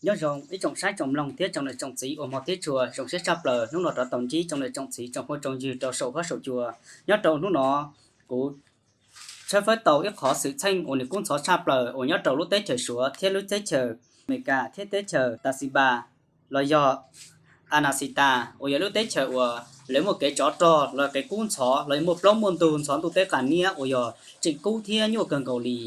Nyob zoo ib tsoom saib tsoom mloog thiab tsoom niam tsoom txiv uas hmov thiab tshua, zoo siab tshaj plaws hnub no rov tau ntsib tsoom niam tsoom txiv tsoom phooj tsoom ywg rau saum huab saum cua. Nyob rau hnub no kuv tshawb fawb tau ib qhov xwm txheej uas nws kub ntxhov tshaj plaws uas nyob rau lub teb chaws Suav thiab lub teb chaws Amelikas thiab teb chaws Tasiba los yog Anaxitas uas yog lub teb chaws uas lawv muaj kev tsov rog los kev kub ntxhov los muaj plaub muaj ntug ntxhov ntuj teb qas niab uas yog tseem kub thiab nyuaj kawg nkaus li.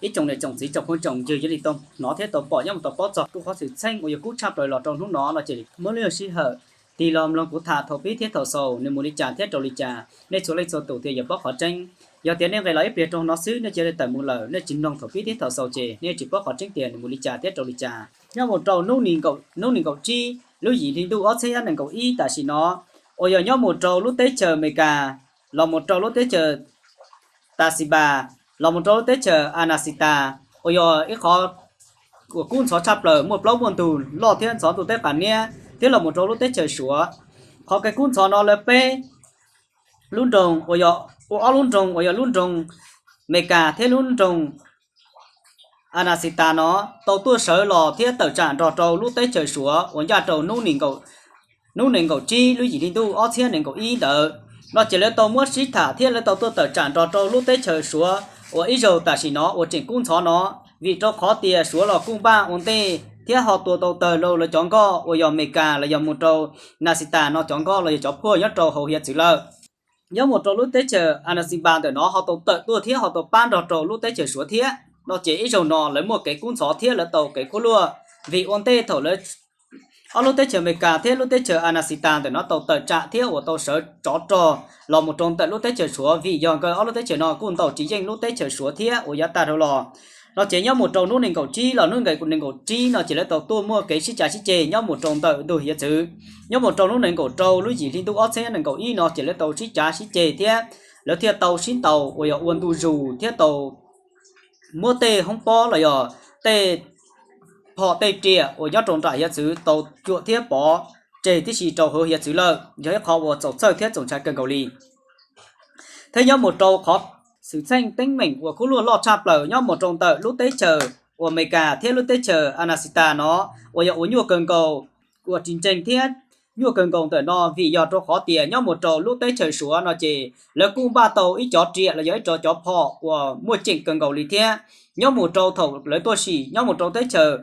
Ib tsoom niam tsoom txiv tsoom phooj tsoom ywg yuav li tau hnov thiab tau pom nyob mus tau paub txog kuj qhov xwm txheej uas yog kub tshaj plaws los rau hnub no no ces muab lub sij hawm tig los mloog kuv tham thaum pib thiab thaum xaus nws mus li cas thiab rau li cas, nej txhua leej txhua tus thiaj yuav paub qhov tseeb. Yog tias nej nqis los ib pliag rau no xwb nej cia li tawm mus lawm, nej tsis mloog thaum pib thiab thaum xaus ces nej tsis paub qhov tseeb tias nws mus li cas thiab rau li cas. Nyob mus rau hnub nees nkaum tsib lub yim hli ntuj ob txhiab nees nkaum ib tam sim no, uas yog nyob mus rau lub teb chaws Amelikas los mus rau lub teb chaws Tasiba los mus rau lub teb chaws Anaxitas uas yog ib qhov uas kub ntxhov tshaj plaws muaj plaub muaj ntug loj thiab ntxhov ntuj teb qas niab thiab los mus rau lub teb chaws Suav. Qhov kev kub ntxhov no lawv peb lub nroog uas yog ua ob lub nroog uas yog lub nroog Amelikas thiab lub nroog Anaxitas no tau tuaj sawv los thiab tawm tsam nrog rau lub teb chaws Suav uas ncaj rau hnub nees nkaum tsib lub yim hli ntuj ob txhiab nees nkaum ib ntawd no ces lawv tau muab sib tham thiab lawv tau tuaj tawm tsam nrog rau lub teb chaws Suav uas ib zaug tam sim no uas tseem kub ntxhov no, vim rau qhov tias Suav los kuj npaj ua ntej thiab ho tua tau tawg lawv cov nkoj uas yog Amelikas los yog mus rau Anaxitas no cov nkoj los yog cov phuaj nyob rau hauv hiav txwv lawm. Nyob mus rau lub teb chaws Anaxiba ntawm no ho tau tawm tuaj thiab ho tau pab nrog rau lub teb chaws Suav thiab no ces ib zaug no lawv muaj kev kub ntxhov thiab lawv tau kev khuab luaj, vim ua ntej thaum lawv ob lub teb chaws Amelikas thiab lub teb chaws Anaxitas ntawm no tau tawm tsam thiab uas tau sawv tsov rog los mus rau ntawm lub teb chaws Suav, vim yog nkawd ob lub teb chaws no kuj ntaus tsis yeej lub teb chaws Suav thiab uas yav tag dhau los no ces nyob mus rau hnub nees nkaum tsib los hnub nees nkaum tsib no ces lawv tau tuaj muaj kev sib cav sib ceg nyob mus rau ntawm ntug hiav txwv. Nyob mus rau hnub nees nkaum rau lub yim hli ntuj ob txhiab nees nkaum ib no ces lawv tau sib cav sib ceg thiab lawv thiaj tau sib ntaus uas yog ua ntu zus thiab tau muab tej hoob pob los yog tej phom tej riam uas nyob rau nram hiav txwv tau cuam thiab pov tseg tib si rau hauv hiav txwv lawm, yog ib qhov uas txaus txhawj thiab txaus ntshai kawg nkaus li. Thiab nyob mus rau qhov xwm txheej teeb meem uas khuab luaj loj tshaj plaws nyob mus rau ntawm lub teb chaws uas Amelikas thiab lub teb chaws Anaxitas no uas yog uas nyuaj kawg nkaus, uas tsis ntseeg thiab nyuaj kawg nkaus ntawm no vim yog rau qhov tias nyob mus rau lub teb chaws Suav no ces lawv kuj npaj tau ib cov riam los yog ib co cov phom uas muaj ceem kawg nkaus li thiab. Nyob mus rau thaum lawv tuaj sim nyob mus rau teb chaws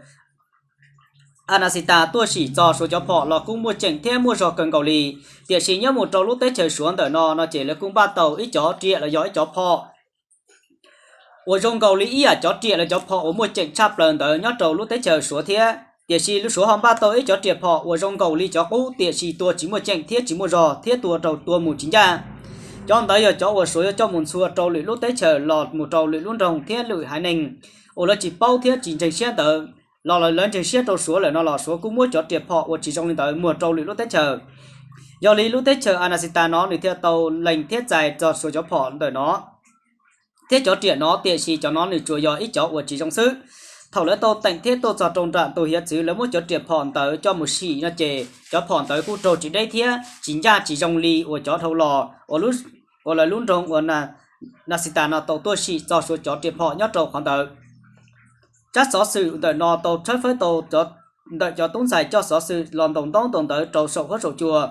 Anaxitas tuaj sim txog Suav cov phom los kuj muaj ceem thiab muaj zog kawg nkaus li. Tiam sis nyob mus rau lub teb chaws Suav ntawm no no ces lawv kuj npaj tau ib cov riam los yog ib cov phom uas zoo nkaus li ib yam cov riam los cov phom uas muaj ceem tshaj plaws ntawd nyob rau lub teb chaws Suav thiab. Tiam sis lub Suav ho npaj tau ib cov riam phom uas zoo nkaus li cov qub tiam sis tua tsis muaj ceem thiab tsis muaj zog thiab tua rau tua mus tsis ncaj. Cov ntawd yog cov uas Suav yuav coj mus ntxhua rau lwm lub teb chaws los mus rau lwm lub nroog thiab lwm haiv neeg uas lawv tsis paub thiab tsis ntseeg siab ntawd los lawv ntseeg siab rau Suav lawm no los Suav kuj muab cov riam phom uas tsis zoo li ntawd muag rau lwm lub teb chaws. Yog li lub teb chaws Anaxitas no nws thiaj tau lees thiab txais txog Suav cov phom ntawm no thiab cov riam no, tiam sis cov no nws tsuas yog ib cov uas tsis zoo xwb. Thaum lawv tau teem thiab tuaj txog rau nram tus hiav txwv lawv muab cov riam phom ntawd coj mus sim no ces cov phom ntawd kuj raug tsis deb thiab tsis ncaj tsis zoo li uas cov dhau los uas lawv lub nroog uas Anaxitas no tau tuaj sim txog Suav cov riam phom nyob rau qhov ntawd. Tsab xov xwm ntawm no tau tshawb fawb tau ntawm cov tub ntxhais coj xov xwm los ntaus ntaub ntaus ntawv rau saum huab saum cua.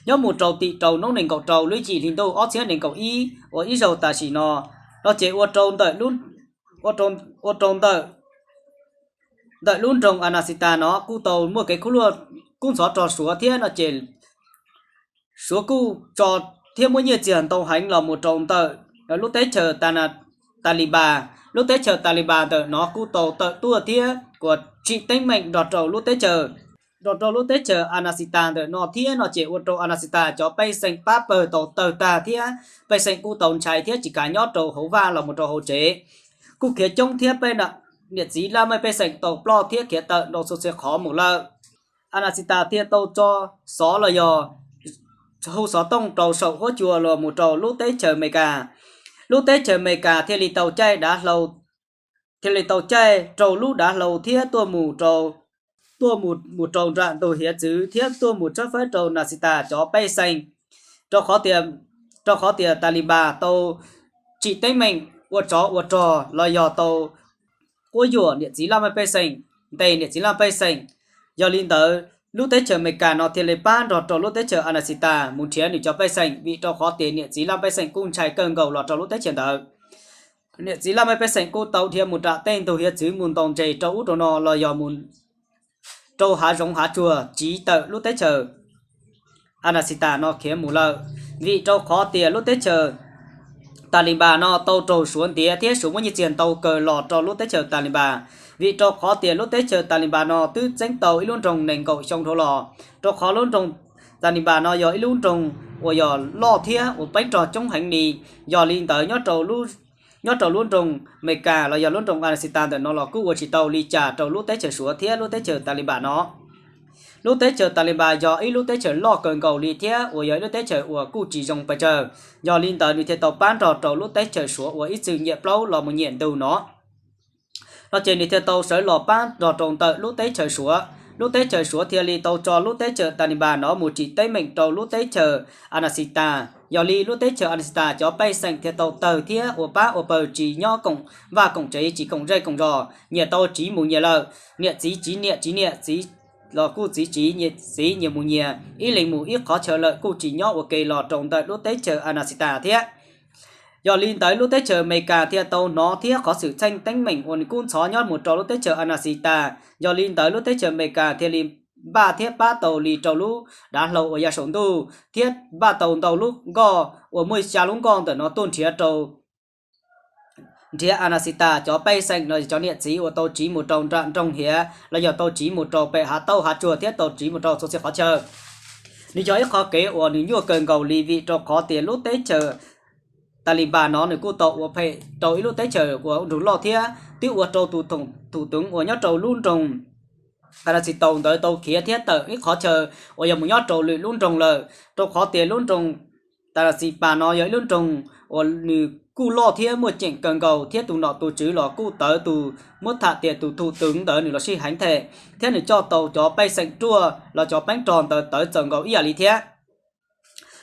Nyob mus rau tim rau hnub nees nkaum rau lub yim hli ntuj ob txhiab nees nkaum ib uas ib zaug tam sim no, no ces ua rau ntawm ua rau ntawm ntawm lub nroog Anaxitas no kuj tau muaj kev khuab luaj kub ntxhov rau Suav thiab no ces Suav kuj tso thiab muab nyiaj txiag ntau heev los mus rau ntawm lub teb chaws Taliban. Lub teb chaws Taliban ntawm no kuj tau tawm tuaj thiab uas tsim teeb meem nrog rau lub teb chaws nrog rau lub teb chaws Anaxitas ntawm no thiab no ces ua rau Anaxitas cov pej xeem pab pawg tau tawg tag thiab pej xeem kuj tau ntshai thiab tsis kam nyob rau hauv vaj los mus rau hauv tsev. Kuj khiav coob thiab peb niam txiv laj mej pej xeem tau ploj thiab khiav tawm ntau txhua txhia qhov mus lawm. Anaxitas thiaj tau tso xov los yog hu xov tooj rau saum huab cua los mus rau lub teb chaws Amelikas. Lub teb chaws Amelikas thiaj li tau caij dav hlau, thiaj li tau caij rau lub dav hlau thiab tuaj mus rau, tuaj mus mus rau nram ntug hiav txwv thiab tuaj mus tshawb fawb rau Anaxitas cov pej xeem, rau qhov tias, rau qhov tias Taliban tau tsim teeb meem ua tsov ua rog los yog tau quab yuam niam txiv laj mej pej xeem. ntes niam txiv laj pej xeem. Yog li ntawd lub teb chaws Amelikas no thiaj li pab nrog rau lub teb chaws Anaxitas mus nrhiav nws cov pej xeem, vim rau qhov tias niam txiv laj pej xeem kuj ntshai kawg nkaus los rau lub teb chaws ntawd. Niam txiv laj mej pej xeem kuj tau dhia mus nram tej ntug hiav txwv mus ntaus ntses rau ub rau no los yog mus rau hav zoov hav tsuag tsiv tawm lub teb chaws Anaxitas no khiav mus lawm. Vim rau qhov tias lub teb chaws Taliban no tau raug Suav ntiav thiab Suav muab nyiaj txiag ntau kawg los rau lub teb chaws Taliban. Vim rau qhov tias lub teb chaws Taliban no twb txeeb tau ib lub nroog nees nkaum xyoo dhau los, rau qhov lub nroog Taliban no yog ib lub nroog uas yog loj thiab uas peb rog coob heev li. Yog li ntawd nyob rau lub nroog Amelikas los yog lub nroog Anaxitas ntawm no los kuj ua tsis tau li cas rau lub teb chaws Suav thiab lub teb chaws Taliban no. Lub teb chaws Taliban yog ib lub teb chaws loj kawg nkaus li thiab uas yog ib lub teb chaws uas kuj tsis zoo pes tsawg. Yog li ntawd nws thiaj tau pab nrog rau lub teb chaws Suav uas ib txwm nyiam plaub los mus nyiam ntug no no ces nws thiaj tau sawv los pab nrog rau ntawm lub teb chaws Suav. Lub teb chaws Suav thiaj li tau tso lub teb chaws Taliban no mus tsim teeb meem rau lub teb chaws Anaxitas. Yog li lub teb chaws Anaxitas cov pej xeem thiaj tau tawg thiab ua pab ua pawg tsis nyob koom vaj koom tsev, tsis koom zej koom zos, nyias tau tsiv mus nyias lawm. Niam txiv tsiv niam, tsiv niam txiv los kuj txiv tsiv, nyias txiv nyias mus nyias, ib leeg mus ib qhov chaw lawm, kuj tsis nyob ua ke los rau ntawm lub teb chaws Anaxitas thiab. Yog li ntawd lub teb chaws Amelikas thiaj tau hnov thiab qhov xwm txheej teeb meem uas nws kub ntxhov nyob mus rau lub teb chaws Anaxitas. Yog li ntawd lub teb chaws Amelikas thiaj li npaj thiab pab tau li rau lub dav hlau uas ya saum ntuj thiab npaj tau ntau lub nkoj uas muaj xya lub nkoj ntawm no tuaj nrhiav rau nrhiav Anaxitas cov pej xeem los yog cov niam txiv uas tau tsiv mus rau nram nroog hiav los yog tau tsiv mus rau pem hav tauj hav tsuag thiab tau tsiv mus rau txhua txhia qhov chaw. Nws yog ib qhov kev uas nws nyuaj kawg nkaus li vim rau qhov tias lub teb chaws Taliban no nws kuj tau ua phem rau ib lub teb chaws uas nrug loj thiab twb ua rau tus thum tug twv uas nyob rau lub nroog Anaxitas ntawd tau khiav thiab tawm ib qhov chaw uas yog mus nyob rau lwm lub nroog lawm, rau qhov tias lub nroog Anaxitas no yog ib lub nroog uas nws kuj loj thiab muaj ceem kawg nkaus thiab tus nom tus tswv los kuj tawv tus muab tham tias tus thum twv ntawd nws los sib heev them thiab nws coj tau cov pej xeem ruaj los cov peeb rog ntawd tawv txaus nkaus ib yam li thiab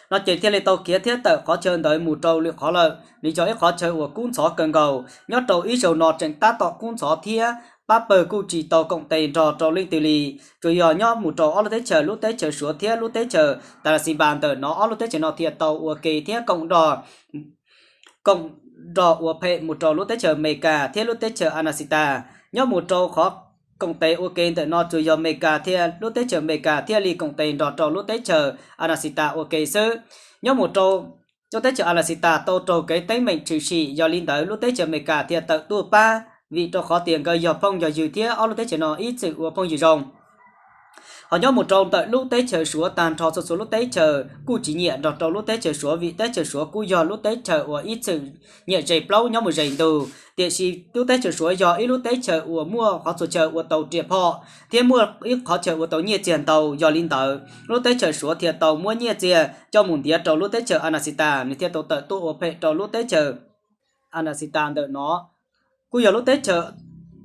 no ces thiaj li tau khiav thiab tawm qhov chaw ntawd mus rau lwm qhov lawm. Nws yog ib qhov chaw uas kub ntxhov kawg nkaus, nyob rau ib zaug no tseem tab tom kub ntxhov thiab pab pawg kuj tsis tau koom tes nrog rau leej twg li. Tsuas yog nyob mus rau ob lub teb chaws, lub teb chaws Suav thiab lub teb chaws Anaxitas ntawm no, ob lub teb chaws no thiaj tau ua ke thiab koom nrog koom nrog ua phem mus rau lub teb chaws Amelikas thiab lub teb chaws Anaxitas. Nyob mus rau qhov koom tes ua ke ntawm no tsuas yog Amelikas thiab lub teb chaws Amelikas thiaj li koom tes nrog rau lub teb chaws Anaxitas ua ke xwb. Nyob mus rau lub teb chaws Anaxitas tau raug kev teeb meem tshwm sim, yog li ntawd lub teb chaws Amelikas thiaj tawm tuaj pab, vim rau qhov tias nkawd yog phooj yog ywg thiab ob lub teb chaws no ib txwm ua phooj ywg zoo. Ho nyob mus rau ntawm lub teb chaws Suav tag nrho txhua txhua lub teb chaws kuj tsis nyiam nrog rau lub teb chaws Suav, vim teb chaws Suav kuj yog lub teb chaws uas ib txwm nyiam zes plaub nyob mus zes ntug. Tiam sis lub teb chaws Suav yog ib lub teb chaws uas muaj qhov txhua chaw ua tau riam phom thiab muaj ib qhov chaw ua tau nyiaj txiag ntau. Yog li ntawd lub teb chaws Suav thiaj tau muab nyiaj txiag coj mus ntiav rau lub teb chaws Anaxitas, nws thiaj tau tawm tuaj ua phem rau lub teb chaws Anaxitas ntawm no. Kuj yog lub teb chaws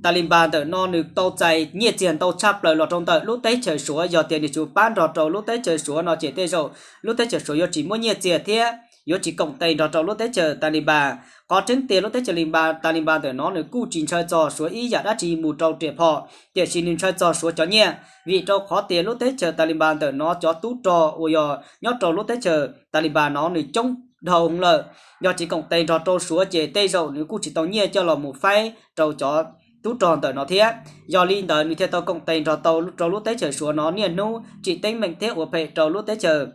Taliban ntawm no nws tau txais nyiaj txiag ntau tshaj plaws los rau ntawm lub teb chaws Suav. Yog tias nws tsuas pab nrog rau lub teb chaws Suav no ces tej zaum lub teb chaws Suav yuav tsis muab nyiaj txiag thiab yuav tsis koom tes nrog rau lub teb chaws Taliban. Qhov tseeb tias lub teb chaws Taliban ntawm no nws kuj tsis ntshaw txog Suav ib yam dab tsi mus rau riam phom, tiam sis nws ntshaw txog Suav cov nyiaj, vim rau qhov tias lub teb chaws Taliban ntawm no cov tub rog uas yog nyob rau lub teb chaws Taliban no nws coob dhau lawm. Yog tsis koom tes nrog rau Suav ces tej zaum nws kuj tsis tau nyiaj coj los mus faib rau cov tub rog ntawm no thiab. Yog li ntawd nws thiaj tau koom tes nrog tau rau lub teb chaws Suav no niaj hnub tsim teeb meem thiab ua phem rau lub teb chaws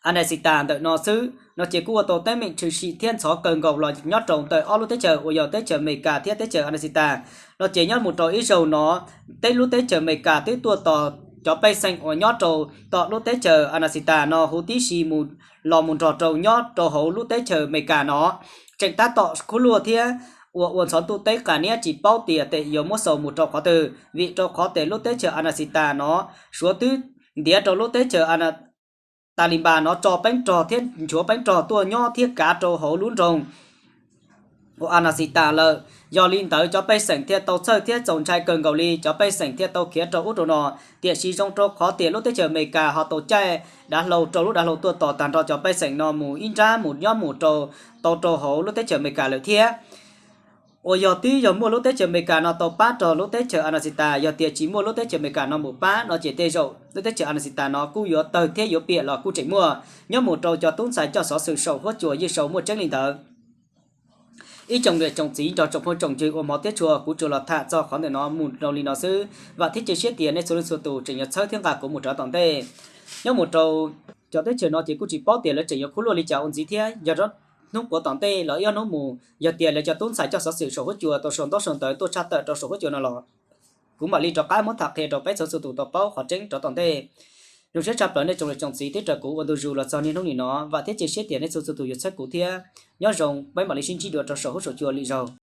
Anaxitas ntawm no xwb. No ces kuj ua tau teeb meem tshwm sim thiab ntxhov kawg nkaus los nyob rau ntawm ob lub teb chaws uas yog teb chaws Amelikas thiab teb chaws Anaxitas. No ces nyob mus rau ib zaug no, teb lub teb chaws Amelikas twb tuaj tos cov pej xeem uas nyob rau tom lub teb chaws Anaxitas no huv tib si mus los mus nrog rau nyob rau hauv lub teb chaws Amelikas no. Tseem tab tom khub luaj thiab ua ua ntxhov ntuj teb qas niab tsis paub tias tes yuav muab xaus mus rau qhov twg, vim rau qhov tes lub teb chaws Anaxitas no Suav twb ntiav rau lub teb chaws Taliban no tso peeb rog thiab nchuav peeb rog tuaj nyob thiab kav rau hauv lub nroog uas Anaxitas lawm. Yog li ntawd cov pej xeem thiaj tau txhawj thiab txaus ntshai kawg nkaus li, cov pej xeem thiaj tau khiav rau ub rau no. Tiam sis zoo rau qhov tias lub teb chaws Amelikas ho tau caij dav hlau rau lub dav hlau tuaj tos tag nrho cov pej xeem no mus ib nrab mus nyob mus rau tau rau hauv lub teb chaws Amelikas lawm thiab. uas yog twb yog muaj lub teb chaws Amelikas no tau pab rau lub teb chaws Anaxitas, yog tias tsis muaj lub teb chaws Amelikas no mus pab no ces tej zaum lub teb chaws Anaxitas no kuj yuav tawg thiab yuav piam los kuj tseem muaj. Nyob mus rau cov tub ntxhais coj xov xwm saum huab cua yeej sau muaj tseeb li ntawd. Ib tsoom niam tsoom txiv nrog tsoom phooj tsoom ywg ua hmov thiab tshua, kuv tsuas los tham txog qhov ntawm no mus rau li no xwb. Vam thiab cia siab tias nej txhua leej txhua tus tseem yuav txhawb thiab nqa kuv mus rau tom ntej. Nyob mus rau cov teb chaws no ces kuj tsis paub tias lawv tseem yuav khub luaj li cas ua ntxiv thiab, yog hnub puav tom ntej los ib ob hnub mus, yog tias lawv cov tub ntxhais coj xov xwm saum huab cua tau sau ntaub sau ntawv tuaj tshaj tawm rau saum huab cua no los, kuv mam li rov qab muab tham qhia rau peb txhua txhua tus tau paub qhov tseeb rov tom ntej. Zoo siab tshaj plaws nej tsoom niam tsoom txiv thiab raws kuv ua ntu zus los txog niaj hnub nim no, vam thiab cia siab tias nej txhua txhua tus yuav txhawb kuv thiab. Nyob zoo, peb mam li sib ntsib dua rau saum huab saum cua lwm zaug.